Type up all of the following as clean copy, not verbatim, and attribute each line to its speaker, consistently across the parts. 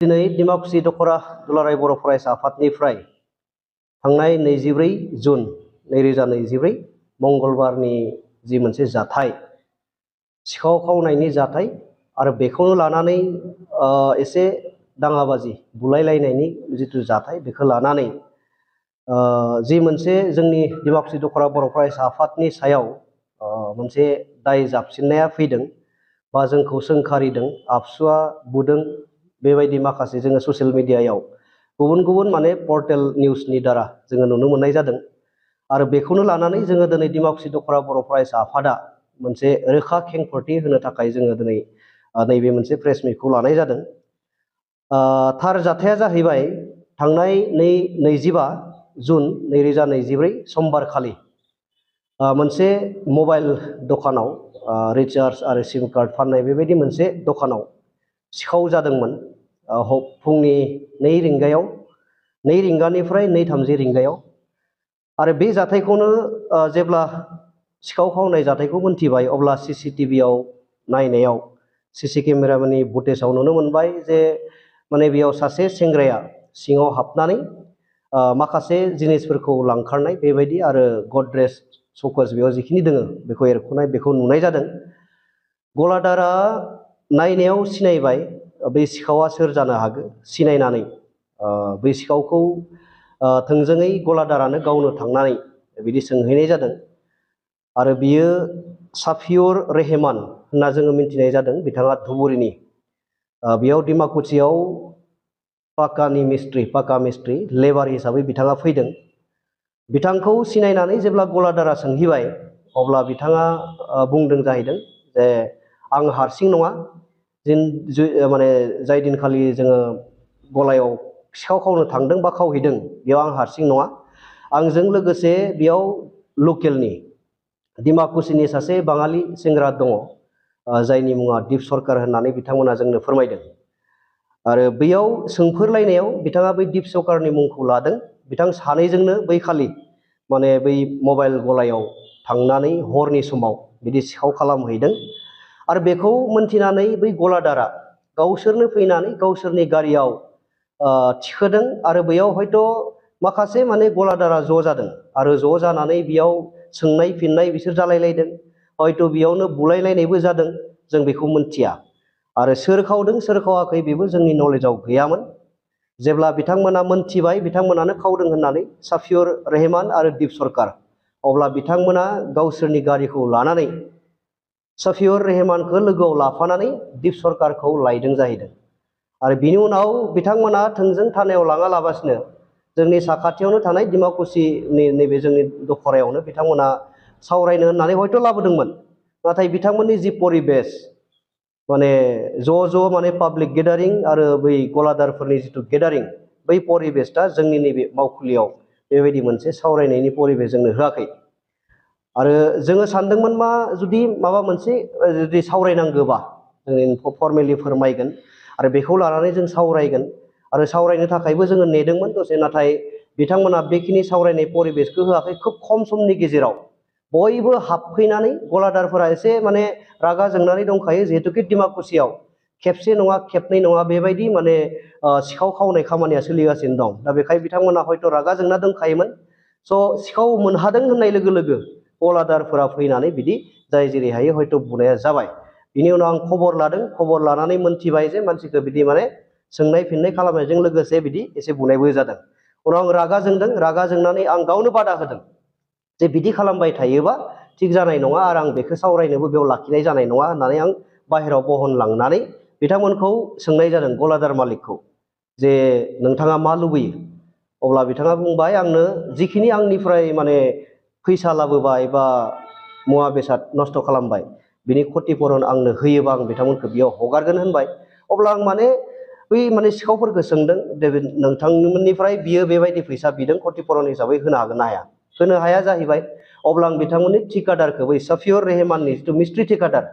Speaker 1: दिनै डिमाकुसि दखरा दुलाराय बर' फरायसा आफादनिफ्राय थांनाय 24 जुन 2024 मंगलबारनि जि मोनसे जाथाय सिखाव खावनायनि जाथाय आरो बेखौनो लानानै एसे दाङाबाजि बुलायलायनायनि जिथु जाथाय बेखौ लानानै जि मोनसे जोंनि डिमाकुसि दखरा बर' फरायसा आफादनि सायाव मोनसे दाय जाबसिननाया फैदों बा जोंखौ सोंखारिदों आबसुआ बुदों बेबायदि माखासे जोङो ससियेल मिडियायाव गुबुन गुबुन माने पर्टेल निउसनि द्वारा जोङो नुनो मोननाय जादों आरो बेखौनो लानानै जोङो दिनै डिमाकुसि दखरा बर' फरायसा आफादा मोनसे रोखा खेंफोरथि होनो थाखाय जोङो दिनै नैबे मोनसे प्रेस मिटखौ लानाय जादों। थार जाथाया जाहैबाय थांनाय 25 जुन 2024 समबार खालि मोनसे मबाइल दखानाव रिचार्ज आरो सिम कार्ड फाननाय बेबायदि मोनसे दखानाव सिखाव जादोंमोन फुंनि 2 रिंगायाव 2 रिंगानिफ्राय 2:30 रिंगायाव आरो बे जाथायखौनो जेब्ला सिखाव खावनाय जाथायखौ मोनथिबाय अब्ला सीसीटीवीआव नायनायाव सीसी केमेरानि फुटेजाव नुनो मोनबाय जे माने बेयाव सासे सेंग्राया सिङाव हाबनानै माखासे जिनिसफोरखौ लांखारनाय बेबायदि आरो गद्रेज शकेस बेयाव जिखिनि दोङो बेखौ एरख'नाय बेखौ नुनाय जादों। गलादारा नायनायाव सिनायबाय बै सिखावा सोर जानो हागौ सिनायनानै बै सिखावखौ थोंजोङै गलादारानो गावनो थांनानै बिदि सोंहैनाय जादों आरो बियो साफिउर रेहमान होनना जोङो मिन्थिनाय जादों बिथाङा धुबुरीनि बेयाव डिमाकुसियाव पाका मिस्ट्रि लेबार हिसाबै बिथाङा फैदों। बिथांखौ सिनायनानै जेब्ला गलादारा सोंहैबाय अब्ला बिथाङा बुंदों जाहैदों जे आं हारसिं नङा माने जाय दिनखालि जोङो गलायाव सिखाव खावनो थांदों बा खावहैदों बेयाव आं हारसिं नङा आंजों लोगोसे बेयाव लकेलनि डिमाकुसिनि सासे बाङालि सेंग्रा दङ जायनि मुङा दिप सरकार होननानै बिथांमोना जोंनो फोरमायदों आरो बैयाव सोंफोरलायनायाव बिथाङा बै दिप सरकारनि मुंखौ लादों। बिथां सानैजोंनो बै खालि माने बै मबाइल गलायाव थांनानै हरनि समाव बिदि सिखाव खालामहैदों आरो बेखौ मोनथिनानै बै गलादारा गावसोरनो फैनानै गावसोरनि गारियाव थिखोदों आरो बैयाव हयथ' माखासे माने गलादारा ज' जादों आरो ज' जानानै बेयाव सोंनाय फिननाय बिसोर जालायलायदों हयथ' बेयावनो बुलायलायनायबो जादों जों बेखौ मोनथिया आरो सोर खावदों सोर खावाखै बेबो जोंनि नलेजाव गैयामोन। जेब्ला बिथांमोना मोनथिबाय बिथांमोनानो खावदों होननानै साफिउर रेहमान आरो दिप सरकार अब्ला बिथांमोना गावसोरनि गारिखौ लानानै साफिउर रेहमानखौ लोगोआव लाफानानै दिप सरकारखौ लायदों जाहैदों आरो बिनि उनाव बिथांमोना थोंजों थानायाव लाङालाबासिनो जोंनि साखाथियावनो थानाय डिमाकुसिनि नैबे जोंनि दखरायावनो बिथांमोना सावरायनो होननानै हयथ' लाबोदोंमोन नाथाय बिथांमोननि जि परिबेस माने ज' माने पाब्लिक गेदारिं आरो बै गलादारफोरनि जिथु गेदारिं बै परिबेसटा जोंनि नैबे मावखुलियाव बेबायदि मोनसे सावरायनायनि परिबेस जोंनो होआखै आरो जोङो सानदोंमोन मा जुदि माबा मोनसे जुदि सावरायनांगौबा जों फर्मेलि फोरमायगोन आरो बेखौ लानानै जों सावरायगोन आरो सावरायनो थाखायबो जोङो नेदोंमोन दसे नाथाय बिथांमोना बेखिनि सावरायनाय परिबेसखौ होआखै खुब खम समनि गेजेराव बयबो हाबफैनानै गलादारफोरा एसे माने रागा जोंनानै दंखायो जिहेतुके डिमाकुसियाव खेबसे नङा खेबनै नङा बेबायदि माने सिखाव खावनाय खामानिया सोलिगासिनो दं दा बेखायनो बिथांमोना हयथ' रागा जोंना दंखायोमोन सिखाव मोनहादों होननाय लोगो लोगो गलादारफोरा फैनानै बिदि जाय जेरै हायो हयथ' बुनाया जाबाय। बिनि उनाव आं खबर लादों खबर लानानै मोनथिबाय जे मानसिखौ बिदि माने सोंनाय फिननाय खालामनायजों लोगोसे बिदि एसे बुनायबो जादों। उनाव आं रागा जोंदों रागा जोंनानै आं गावनो बादा होदों जे बिदि खालामबाय थायोबा थिग जानाय नङा आरो आं बेखौ सावरायनोबो बेयाव लाखिनाय जानाय नङा होननानै आं बाहेरायाव बहनलांनानै बिथांमोनखौ सोंनाय जादों गलादार मालिकखौ जे नोंथाङा मा लुबैयो अब्ला बिथाङा बुंबाय आंनो जिखिनि आंनिफ्राय माने फैसा लाबोबाय बा मुवा बेसाद नस्थ' खालामबाय बिनि खतिपुरन आंनो होयोबा आं बिथांमोनखौ बेयाव हगारगोन होनबाय। अब्ला आं माने बै माने सिखावफोरखौ सोंदों नोंथांमोननिफ्राय बियो बेबायदि फैसा बिदों खतिपुरन हिसाबै होनो हागोन ना हाया होनो हाया जाहैबाय। अब्ला आं बिथांमोननि ठिकादारखौ बै साफिउर रेहमाननि जिथु मिस्ट्रि ठिकादार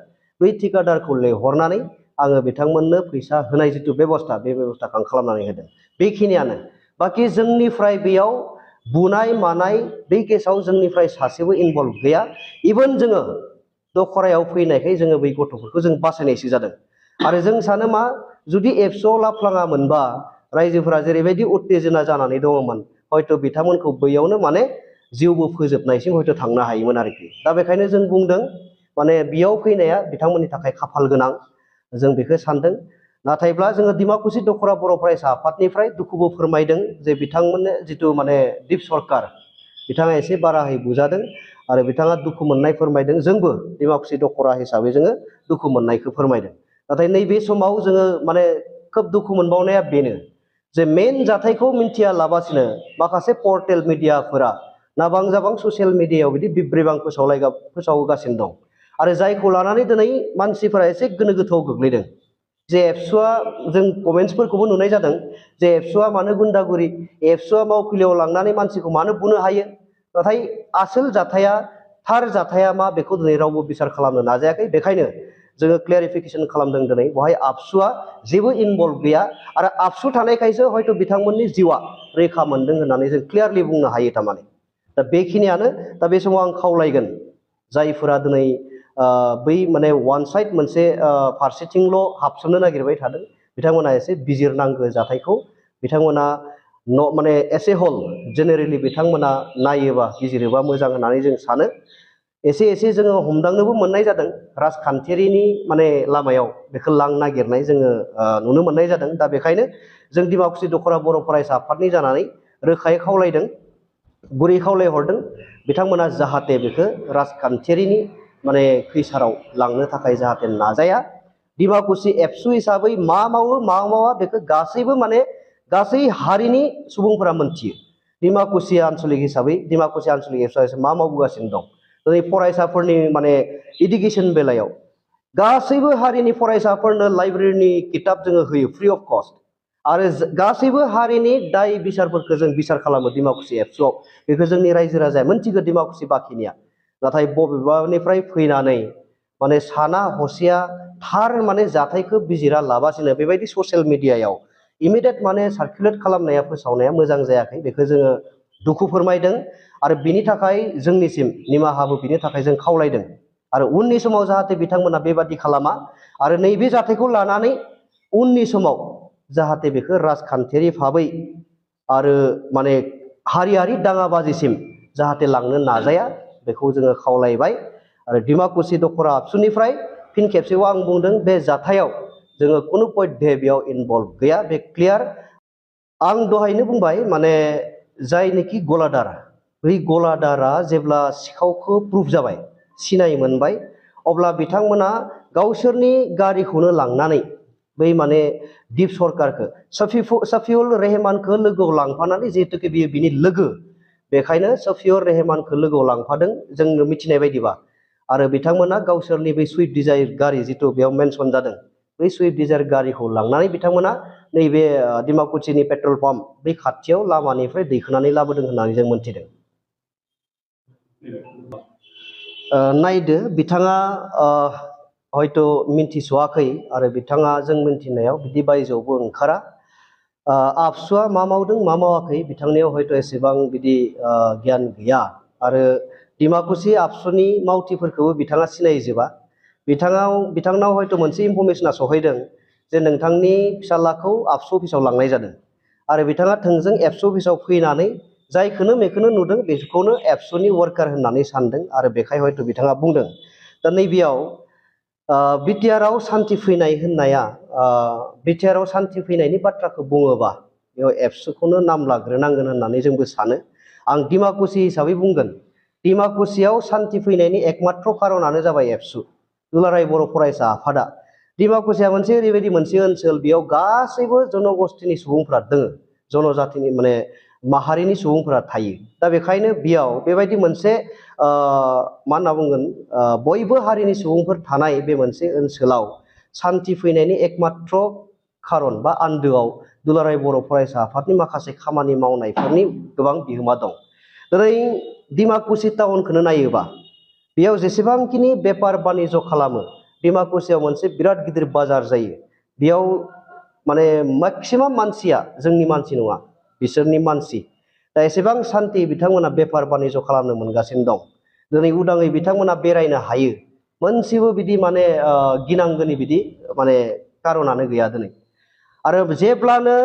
Speaker 1: बै ठिकादारखौ लिंहरनानै आङो बिथांमोननो फैसा होनाय जिथु बेबस्था बे बेबस्थाखौ आं खालामनानै होदों बेखिनियानो बाखि जोंनिफ्राय बेयाव बुनाय मानाय बे केसाव जोंनिफ्राय सासेबो इनभल्भ गैया। इभेन जोङो दखरायाव फैनायखाय जोङो बै गथ'फोरखौ जों बासायनायसो जादों आरो जों सानो मा जुदि एबसुआव लाफ्लाङामोनबा रायजोफोरा जेरैबायदि उत्तेजना जानानै दङमोन हयथ' बिथांमोनखौ बैयावनो माने जिउबो फोजोबनायसिम हयथ' थांनो हायोमोन आरोखि। दा बेखायनो जों बुंदों माने बेयाव फैनाया बिथांमोननि थाखाय खाफाल गोनां जों बेखौ सानदों। नाथायब्ला जोङो डिमाकुसि दखरा बर' फरायसा आफादनिफ्राय दुखुबो फोरमायदों जे बिथांमोननो जिथु माने दिप सरकार बिथाङा एसे बाराहै बुजादों आरो बिथाङा दुखु मोननाय फोरमायदों। जोंबो डिमाकुसि दखरा हिसाबै जोङो दुखु मोननायखौ फोरमायदों। नाथाय नैबे समाव जोङो माने खोब दुखु मोनबावनाया बेनो जे मेन जाथायखौ मिन्थिया लाबासिनो माखासे पर्टेल मिडियाफोरा नाबां जाबां ससियेल मिडियायाव बिदि बिब्रिबां फोसावगासिनो दं आरो जायखौ लानानै दिनै मानसिफोरा एसे गोनो गोथोआव गोग्लैदों जे एबसुआ जों कमेन्ट्सफोरखौबो नुनाय जादों जे एबसुआ मानो गुन्दागुरि, एबसुआ मावखुलियाव लांनानै मानसिखौ मानो बुनो हायो। नाथाय आसोल जाथाया थार जाथाया मा बेखौ दिनै रावबो बिसार खालामनो नाजायाखै। बेखायनो जोङो क्लियारिफिकेसन खालामदों दिनै बेवहाय आबसुआ जेबो इनभल्भ गैया आरो आबसु थानायखायसो हयथ' बिथांमोननि जिउआ रैखा मोनदों होननानै जों क्लियारलि बुंनो हायो थारमाने। दा बेखिनियानो। दा बे समाव आं खावलायगोन जायफोरा दिनै बै माने वान साइड मोनसे फारसेथिंल' हाबसननो नागिरबाय थादों बिथांमोना एसे बिजिरनांगौ जाथायखौ। बिथांमोना माने एसे हल जेनेरेलि बिथांमोना नायोबा बिजिरोबा मोजां होननानै जों सानो। एसे एसे जोङो हमदांनोबो मोननाय जादों राजखान्थियारिनि माने लामायाव बेखौ लांनो नागिरनाय जोङो नुनो मोननाय जादों। दा बेखायनो जों डिमाकुसि दखरा बर' फरायसा आफादनि जानानै रोखायै खावलायदों, गुरै खावलायहरदों बिथांमोना जाहाथे बेखौ राजखान्थियारिनि माने खैसाराव लांनो थाखाय जाहाथे नाजाया। डिमाकुसि एबसु हिसाबै मा मावो मा मावा बेखौ गासैबो माने गासै हारिनि सुबुंफोरा मोनथियो। डिमाकुसि आन्सलिक हिसाबै डिमाकुसि आन्सलिक एबसुआ मा मावबोगासिनो दं। दिनै फरायसाफोरनि माने इडुकेसन बेलायाव गासैबो हारिनि फरायसाफोरनो लाइब्रेरिनि किताब जोङो होयो फ्रि अफ कस्ट आरो गासैबो हारिनि दाय बिसारफोरखौ जों बिसार खालामो डिमाकुसि एबसुआव। बेखौ जोंनि रायजो राजाया मोनथिगौ डिमाकुसि बाखिनिया। नाथाय बबेबानिफ्राय फैनानै माने साना हसिया थार माने जाथायखौ बिजिरा लाबासिनो बेबायदि ससियेल मिडियायाव इमिडियेट माने सार्कुलेट खालामनाया फोसावनाया मोजां जायाखै। बेखौ जोङो दुखु फोरमायदों आरो बिनि थाखाय जोंनिसिम निमाहाबो बिनि थाखाय जों खावलायदों। आरो उननि समाव जाहाथे बिथांमोना बेबादि खालामा आरो नैबे जाथायखौ लानानै उननि समाव जाहाथे बेखौ राजखान्थियारि भाबै आरो माने हारियारि दाङाबाजिसिम जाहाथे लांनो नाजाया बेखौ जोङो खावलायबाय। आरो डिमाकुसि दखरा आबसुनिफ्राय फिन खेबसेबाव आं बुंदों बे जाथायाव जोङो खुनु पयधे बेयाव इनभल्भ गैया, बे क्लियार। आं दहायनो बुंबाय माने जायनोखि गलादार बै गलादारा जेब्ला सिखावखौ प्रुफ जाबाय सिनाय मोनबाय अब्ला बिथांमोना गावसोरनि गारिखौनो लांनानै बै माने दिप सरकारखौ सफिउल रहमानखौ लोगोआव लांफानानै जिहेतुके बियो बिनि लोगो बेखायनो सफिउर रहमानखौ लोगोआव लांफादों जोंनो मिथिनाय बायदिबा। आरो बिथांमोना गावसोरनि बै सुइफ्ट डिजायर गारि जिथु बेयाव मेनसन जादों बै सुइफ्ट डिजायर गारिखौ लांनानै बिथांमोना नैबे डिमाकुसिनि पेट्रल पाम्प बै खाथियाव लामानिफ्राय दैखोनानै लाबोदों होननानै जों मोनथिदों। नायदो बिथाङा हयथ' मिन्थिस'वाखै आरो बिथाङा जों मिन्थिनायाव बिदि बायजोआवबो ओंखारा। आबसुआ मा मावदों मा मावाखै बिथांनियाव हयथ' एसेबां बिदि गियान गैया आरो डिमाकुसि आबसुनि मावथिफोरखौबो बिथाङा सिनायजोबा। बिथांनाव हयथ' मोनसे इनफरमेसना सहैदों जे नोंथांनि फिसालाखौ आबसु अफिसाव लांनाय जादों आरो बिथाङा थोंजों एबसु अफिसाव फैनानै जायखौनो मेखौनो नुदों बेखौनो एबसुनि वार्कार होननानै सानदों आरो बेखाय हयथ' बिथाङा बुंदों। दा नैबेयाव बिटिआरआव सान्थि फैनाय होननाया बिटिआरआव सान्थि फैनायनि बाथ्राखौ बुङोबा बेयाव एबसुखौनो नाम लाग्रोनांगोन होननानै जोंबो सानो। आं डिमाकुसि हिसाबै बुंगोन डिमाकुसियाव सान्थि फैनायनि एकमात्र खारनानो जाबाय एबसु दुलाराय बर' फरायसा आफादा। डिमाकुसिया मोनसे ओरैबायदि मोनसे ओनसोल बेयाव गासैबो जनगोष्ठीनि सुबुंफोरा दोङो, जनजातिनि माने माहारिनि सुबुंफोरा थायो। दा बेखायनो बेयाव बेबायदि मोनसे मा होनना बुंगोन बयबो हारिनि सुबुंफोर थानाय बे मोनसे ओनसोलाव सान्थि फैनायनि एकमात्र खारन बा आन्दोआव दुलाराय बर' फरायसा आफादनि माखासे खामानि मावनायफोरनि गोबां बिहोमा दं। दिनै डिमाकुसि टाउनखौनो नायोबा बेयाव जेसेबांखिनि बेपार बानिज्य खालामो डिमाकुसियाव मोनसे बिराद गिदिर बाजार जायो। बेयाव माने मेक्सिमाम मानसिया जोंनि मानसि नङा बिसोरनि मानसि। दा एसेबां सान्थि बिथांमोना बेफार बानिज्य खालामनो मोनगासिनो दं। दिनै उदाङै बिथांमोना बेरायनो हायो, मोनसेबो बिदि माने गिनांगौनि बिदि माने कारनानो गैया दिनै। आरो जेब्लानो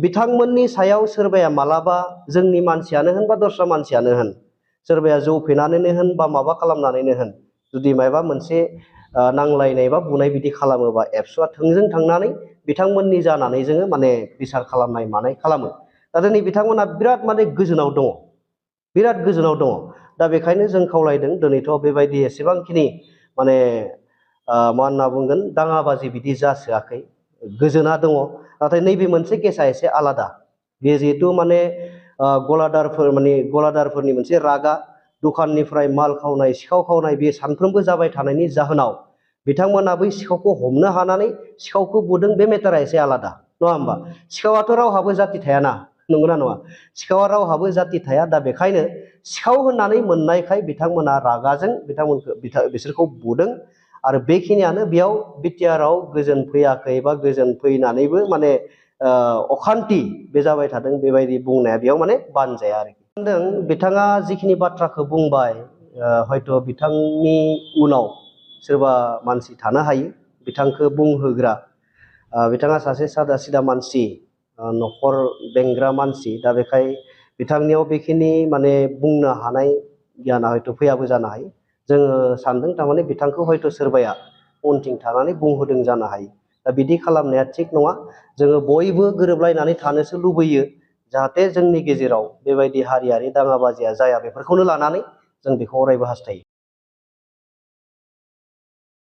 Speaker 1: बिथांमोननि सायाव सोरबाया मालाबा जोंनि मानसियानो होन बा दस्रा मानसियानो होन सोरबाया जौ फेनानैनो होन बा माबा खालामनानैनो होन जुदि माबा मोनसे नांलायनाय बा बुनाय बिदि खालामोबा एबसुआ थोंजों थांनानै बिथांमोननि जानानै जोङो माने बिसार खालामनाय मानाय खालामो। दा दिनै बिथांमोना बिराद माने गोजोनाव दङ, बिराद गोजोनाव दङ। दा बेखायनो जों खावलायदों दिनैथ' बेबायदि एसेबांखिनि माने मा होनना बुंगोन दाङाबाजि बिदि जासोआखै, गोजोना दङ। नाथाय नैबे मोनसे केसा एसे आलादा। बे जिहेतु माने गलादारफोरनि मोनसे रागा, दखाननिफ्राय माल खावनाय सिखाव खावनाय बे सानफ्रोमबो जाबाय थानायनि जाहोनाव बिथांमोना बै सिखावखौ हमनो हानानै सिखावखौ बुदों, बे मेटारा एसे आलादा नङा होमबा? सिखावाथ' रावहाबो जाति थायाना, नंगौना नङा? सिखावा रावहाबो जाति थाया। दा बेखायनो सिखाव होननानै मोननायखाय बिथांमोना रागाजों बिसोरखौ बुदों। आरो बेखिनियानो, बेयाव बिटिआरआव गोजोन फैयाखै बा गोजोन फैनानैबो माने अखान्थि बे जाबाय थादों बेबायदि बुंनाया बेयाव माने बानजाया आरोखि। होनदों बिथाङा जिखिनि बाथ्राखौ बुंबाय, हयथ' बिथांनि उनाव सोरबा मानसि थानो हायो बिथांखौ बुंहोग्रा। बिथाङा सासे सादा सिदा मानसि, न'खर बेंग्रा मानसि। दा बेखाय बिथांनियाव बेखिनि माने बुंनो हानाय गियाना हयथ' फैयाबो जानो हायो। जोङो सानदों थारमाने बिथांखौ हयथ' सोरबाया उनथिं थानानै बुंहोदों जानो हायो। दा बिदि खालामनाया थिग नङा। जोङो बयबो गोरोबलायनानै थानोसो लुबैयो, जाहाथे जोंनि गेजेराव बेबायदि हारियारि दाङाबाजिया जाया। बेफोरखौनो लानानै जों बेखौ अरायबो हास्थायो।